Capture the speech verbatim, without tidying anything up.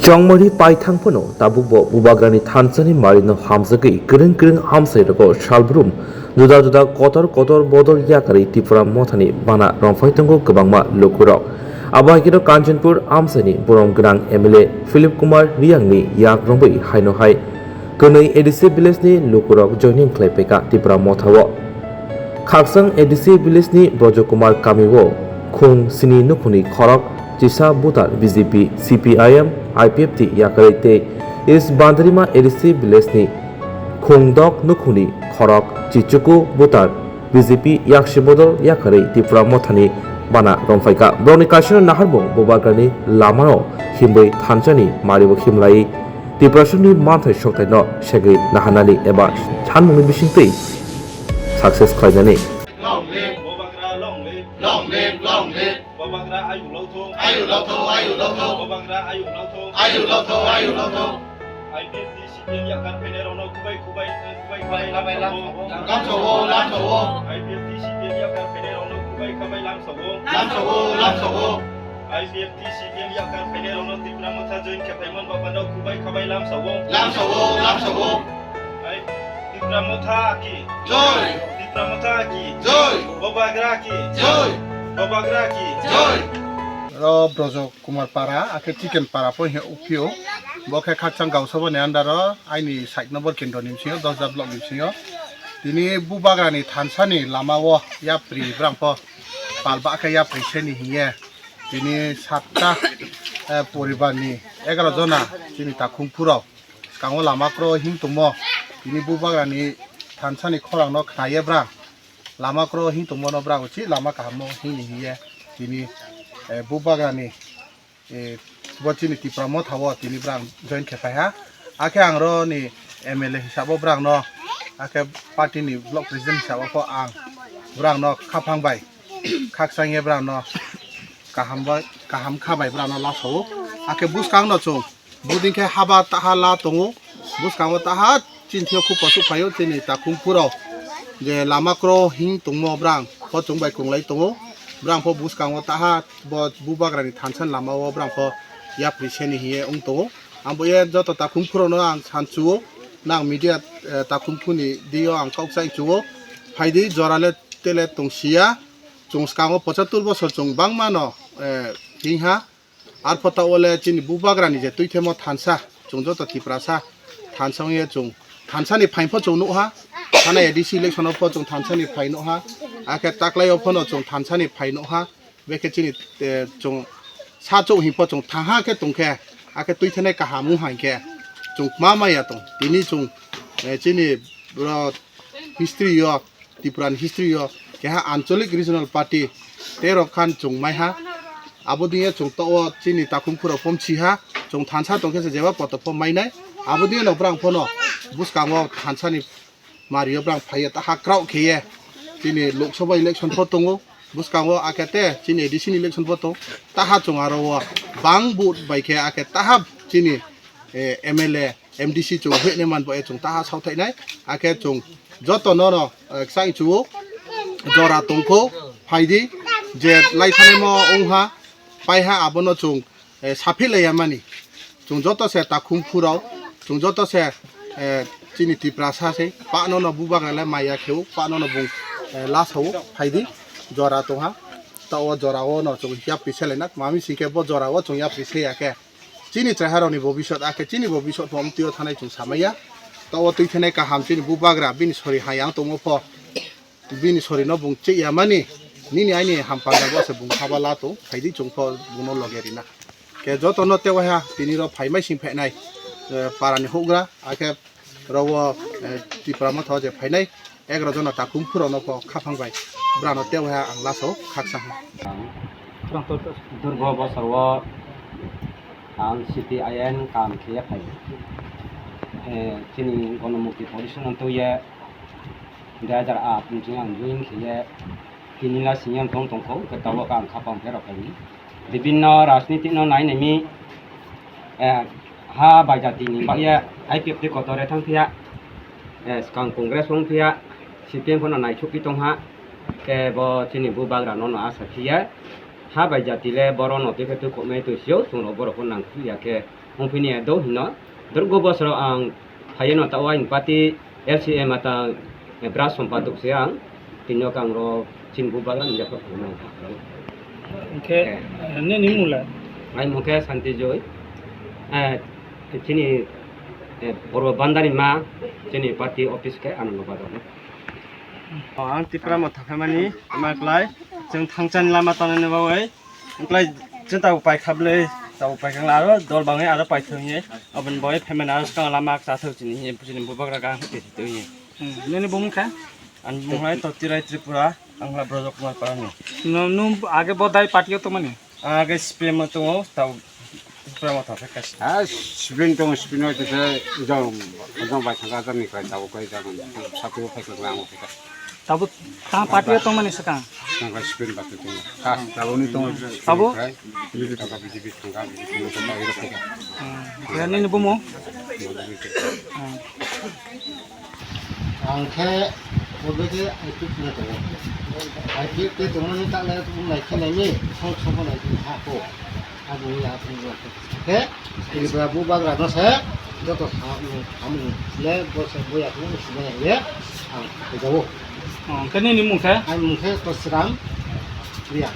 Chongmari paithang phano tabukbo Bubagrani thansani marino hamjagwi kwrwng kwrwng amsairogo salbrum juda juda kotor kotor bodol yakarwi Tipra Mothani bana romphai tongo kwbangma lukurok. Abo hai kheno Kanchanpur amsaini borom gwnang M L A Philip Kumar Riyangni yak romwi haino hai kwnwi A D C village ni lukurok joining khlai paikha Tipra Motha o. Khaksang A D C village ni Brojo Kumar kami o khung sini nukhungni khorok chisa butar B J P, C P I M, I P F T yakarwi tei East Bandarima A D C village ni khung dok nukhungni khorok chichuku butar B J P yaksi bodol yakarwi Tipra Mothani bana romphaikha. Borokni kaisano naharbung Bubagrani lamano himwi thansani maribo himlai Tiprasani manthai soktaino segwi naharnani eba sanmungni bisingtwi success khlainani. Long live Bubagra, long live. Long live, long live. Bubagra ayuk lok thung. Ayuk lok thung, ayuk lok thung. Bubagra ayuk lok thung. Ayuk lok thung, ayuk lok thung. I P F T C P M yakar phainairokno kubai kubai, kubai kubai lamsao. Lamsao, lamsao. I P F T C P M yakar phainairokno kubai kubai lamsao. Lamsao, lamsao. I P F T C P M yakar phainairokno Tipra Motha join khe phaimani baphano kubai kubai lamsao. Lamsao, lamsao. Ai, Tipra Motha ki. Joy. Tipra Motha ki. Joy. Bubagra ki. Joy. Bubagra ki. Joy. Ro Brojo Kumar Para, akhe Chicken Para po he uphio. Bo khe Khakchang Gausabani under o, aini side number kendro ni bisingo, Dosda block ni bisingo. Tini Bubagrani thansani lama o yapri brang po pal ba khe yapri seni hiye. Tini satta, eh, poribar ni egaroh jona chini takhum phurok. Skango lama kro hing tongmo, tini Bubagrani thansani khorangno khnaye brang. Lama kro hing tongmo no brang uchi lama kahamno hing ni hiye tini, eh, Bubagrani, eh, bo chini Tipra Motha o tini brang join khe phaiha. Akhe ang ro ni M L A hisabo brang no, akhe party ni block president hisabo pho ang brang no khaphang bai khakchang ye brang no kaham bai, kaham kha bai brang no lasao. Akhe buskang no chung Buding khe haba taha la tongo. Bwskango taha chini thio khub kochuk phaio chini takhum phuro. Je lama kro hing tongmo brang pho chwng bai kwrwnglai tongo. Brang pho bwskango taha bo Bubagrani thansa lama o brang pho yapri seni hiye wng tongo. Ang bo ye joto takhum phuro no ang san chuo. Nang media, eh, takhum phuni dio ang kok chai chuo. Phaidi jora le tele tongsiya. Chwng skango pochattor bosor chwng bangma no, eh, hing ha. Arpho ta o le chini Bubagrani je twithemo thansa, chwng joto Tiprasa thansa wngya chwng. Thansa ni phain pho chwng nukha, thana A D C election o pho chwng thansa ni phai nukha, akhe taklai o phono chwng thansa ni phai nukha, bekhe chini, eh, chwng sa chwng hing pho chwng thangha khe tongkhe, akhe twithenai kaham wngkha hinkhe chwng ma maya tong. Tini chwng, eh, chini bro history o Tripura ni history o keha Ancholic Regional Party tei rok khan chwng mai ha. Abo dingya chwng to o chini takhum khuro pom si ha. Chwng thansa tong khe se jeba poto pom mai nai. Abo dingya no brang phono bwskango thansa ni mario brang phaiya ta ha kraw khe ye. Chini Lok Sabha election pho tongo. Bwskango akhe te chini A D C ni election pho tong. Taha chwng aro o bang vote bai khe akhe taha chini, eh, M L A M D C chwng hwne man bo e chwng taha sauthainai, akhe chwng joto no no, eh, kchang chuo jora tongkho phaidi je laithanimo wngha paiha abono chwng, eh, saphi laiya mani chwng joto se takhum phurao chwng joto se, eh, chini Tiprasa se pano no Bubagra le maya kheo pano no bung, eh, lasao phaidi jora tongha ta o jora o no chwng yapri selaina mami singkhe bo jora o chwng yapri seya khe. Chini chwrairokni bobiswt, akhe chini bobiswt pho amtwio thanai chwng samaya. Tao twi thanai kaham chini Bubagra, bini sori hayang tongmo pho, bini sorino bung chiyamani, nini aini hampanda bo se bung haba la tong, phaidi chwng pho bungno loge rina. Khe jotono tei waha tini ro phaimai sing phainai, eh, parani houhgra, akhe Oro o, eh, Tipra Motha o je phainai egaroh jona takhum phurokno pho khaphang bai brano tei wngya ang last o khaksa hwn. Durgo bosor o ang C P I M kam khe phai. Eh, chini Gonomukti Foundation no twi ye dui hajar aat ni sing ang join khe ye tini la senior tong tongkho, khe tabok ang khaphang pherok phaini. Bibinno rajniti no nai nai mi, eh, ha bai jati ni bagwi I P F T kotor e thang phiya, eh, swkang Congress wng phiya, C P M phano naithok pi tong ha, khe bo chini Bubagra no no asa phiya, ha bai jati le boro no twi khe twi khoknai twi sio, chwng rok borok pho nang phiya khe, Wngphini do hino. Dorgo bosoro ang hayano ta wain party L C A mata, eh, bra sompaduk se ang. Tinyo kang ro chin bubagra ni jakor khumang. Oke, eh, ne ni mula. Ai mukhe Santi Joy. Eh, chini, eh, Purbo Bandari ma chini party office ke ano bazar. O, ang Tipra Motha phaimani, ma klai, chwng thangchani lama tongnani bagwi, wngklai, chwng tabuk paikha bwlwi, tabuk paikha wngla aro dol bangwi aro paithwngwi, aboni bagwi phaimani aro swkang lama chathok chini, chini bubagra gang twi twi. Hmm, nini bumung kha? Ani bumung lai Totirai Tripura, ang lai Brojo Kumar Parani. No, nung age bodai party o tongmani? Age C P M o tongo, tau C P M o thangkha kaisa. Ha, C P M tongo, C P M o tisa jong, jong bai thangkha, jong ni kai tabo kai jong, sakho phai kha, ang phai kha. Tabo ta party o tongmani swkang? Thangkha C P M ba tongo. Ka, tabo ni tongo. Tabo? Thangkha B J P thangkha, B J P tongo, tabo hero phai kha. Hmm. Nini bumung? Hmm. Ang khe, bo khe I P F ni tongo. I P F ni tongmani tahle nai khe nai ni, song song nai khe ha ko. Abo ya ko. Khe, ini ba bubagra no se, joto sa, samung le, bo se, bo ya ko, sinai le, ang khe jawo. Oh, khe nini mung khe? Ang mung khe Tosram Priya.